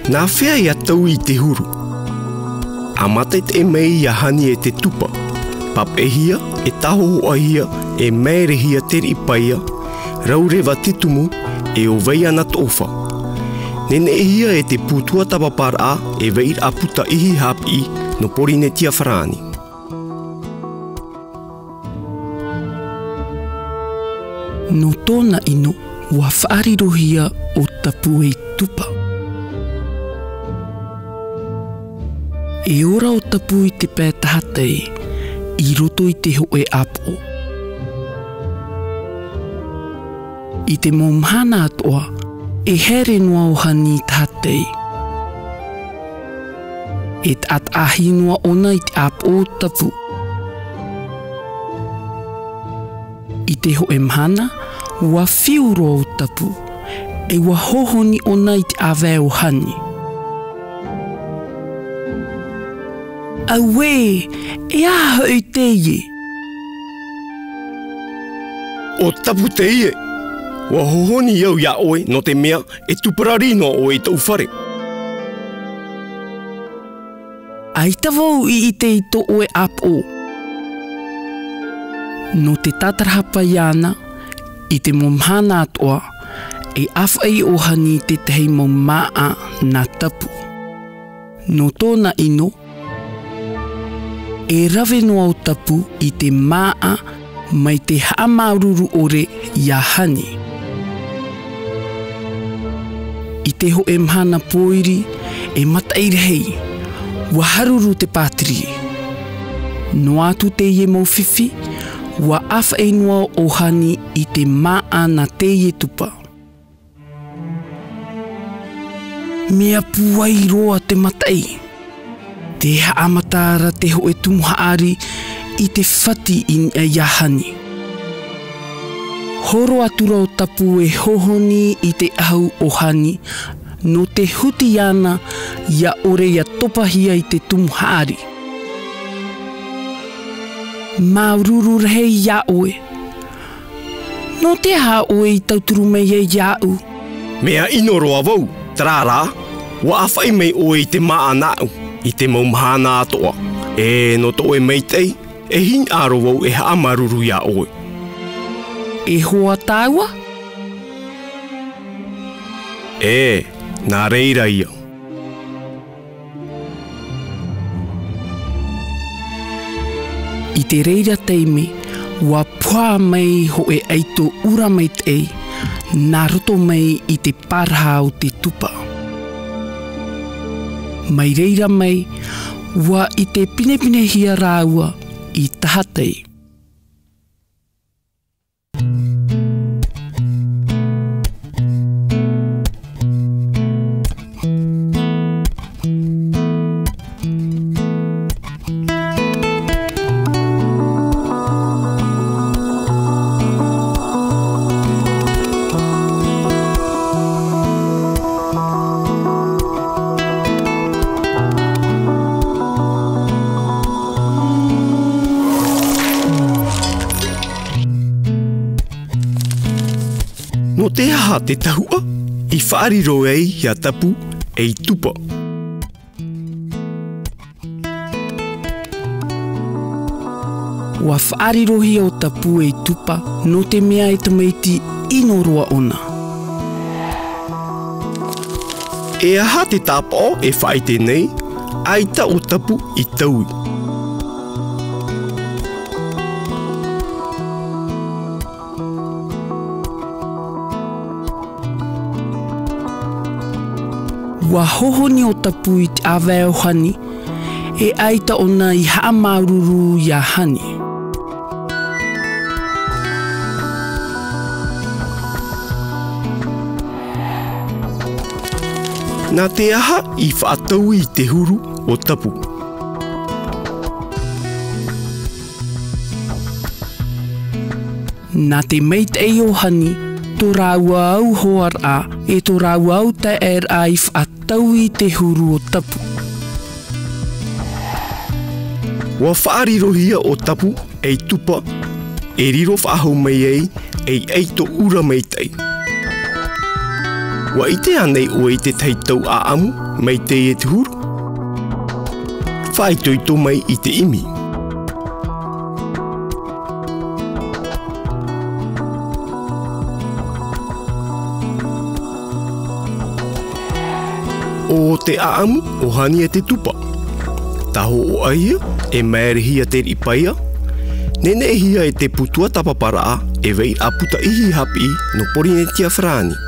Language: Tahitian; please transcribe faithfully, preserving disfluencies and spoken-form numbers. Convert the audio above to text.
Nā hea ʻia taui i te huru? ʻA mātaʻitaʻi mai iā Hani e te tupa. Pāpaʻihia, e tāhōhoʻahia, e māerehia te riʻi paia, rau reva te tumu, e ʻo vai ana tō ʻofa. Neneʻihia e te pū tuatāpaparaʻa e vairaʻa puta ʻihi haʻapiʻi nō Pōrīnetia farāni. Nō tōna ʻino, ʻua faʻarirohia ʻo Tapu ei tupa. E ora ʻo Tapu i te pae tahatai, i roto i te hōʻē ʻāpoʻo. I te mau mahana atoʻa, e haere noa ʻo Hani i tahatai. E taʻataʻahi noa ʻōna i te ʻāpoʻo o Tapu. I te hōʻē mahana, ʻua fiu roa ʻo Tapu, e ʻua hohoni ʻōna i te ʻāvae o Hani. Auē, e aha hoʻi teie? ʻO Tapu teie. ʻUa hohoni au iā ʻoe, nō te mea, e tuparari noa ʻoe i tōʻu fare. ʻAita vau i ʻite i tō ʻoe ʻāpoʻo. Nō te tātarahapa iāna, i te mau mahana atoʻa, e ʻāfaʻi ʻo Hani i te tahi mau māʻa nā Tapu. Nō tōna ʻino, e rave noa ʻo Tapu i te māʻa mai te haʻamāuruuru ʻore iā Hani. I te hōʻē mahana pōiri, e mataʻi rahi, ʻua haruru te pātiri. Noa atu teie mau fifi, ʻua ʻāfaʻi noa ʻo Hani i te māʻa nā teie tupa. Mea pūai roa te mataʻi. Tē haʻamata ra te hōʻē tumu haʻari i te fati i niʻa iā Hani. Horo atu ra ʻo Tapu e hohoni i te ʻahu o Hani, nō te huti iāna ʻia ʻore ʻia topahia i te tumu haʻari. Māuruuru rahi iā ʻoe. Nō te aha ʻoe i tauturu mai ai iāʻu? Mea ʻino roa vau, terā rā, ʻua ʻāfaʻi mai ʻoe i te māʻa nāʻu, i te mau mahana atoʻa. E nō tō ʻoe maitaʻi, e hinaʻaro vau e haʻamāuruuru iā ʻoe. E hoa tāua? E, nā reira ia. I te reira taime, ʻua puha mai hōʻē ʻaito ʻura maitaʻi, nā roto mai i te pāraha o te tupa. Mai reira mai, ʻua ʻite pinepinehia rāua i tahatai. Nō te aha te tahuʻa i faʻariro ai iā Tapu ei tupa? ʻUa faʻarirohia ʻo Tapu ei tupa, nō te mea e tamaiti ʻino roa ʻōna. E aha te tāpaʻo e faʻaʻite nei, ʻaita ʻo Tapu i taui? ʻUa hohoni ʻo Tapu i te ʻāvae o Hani, e ʻaita ʻōna i haʻamāuruuru iā Hani. Nā te aha i faʻataui i te huru o Tapu? Nā te maitaʻi o Hani, tō rāua au hoaraʻa, e tō rāua au taeaʻeraʻa i faʻataui i te huru o Tapu. ʻUa faʻarirohia ʻo Tapu ei tupa, e riro faʻahou mai ai ei ʻaito ʻura maitaʻi. ʻUa ʻite ānei ʻoe i te tahi tau ʻaʻamu mai teie te huru? Faʻaitoito mai i te ʻimi. ʻO te ʻaʻamu, ʻo Hania te tupa. Tahoʻoʻahia, e maerehia te riʻi paia, neneʻihia e te putua tāpaparaʻa, e vai ʻāputa ihi haʻapiʻi nō Pōrīnetia farāni.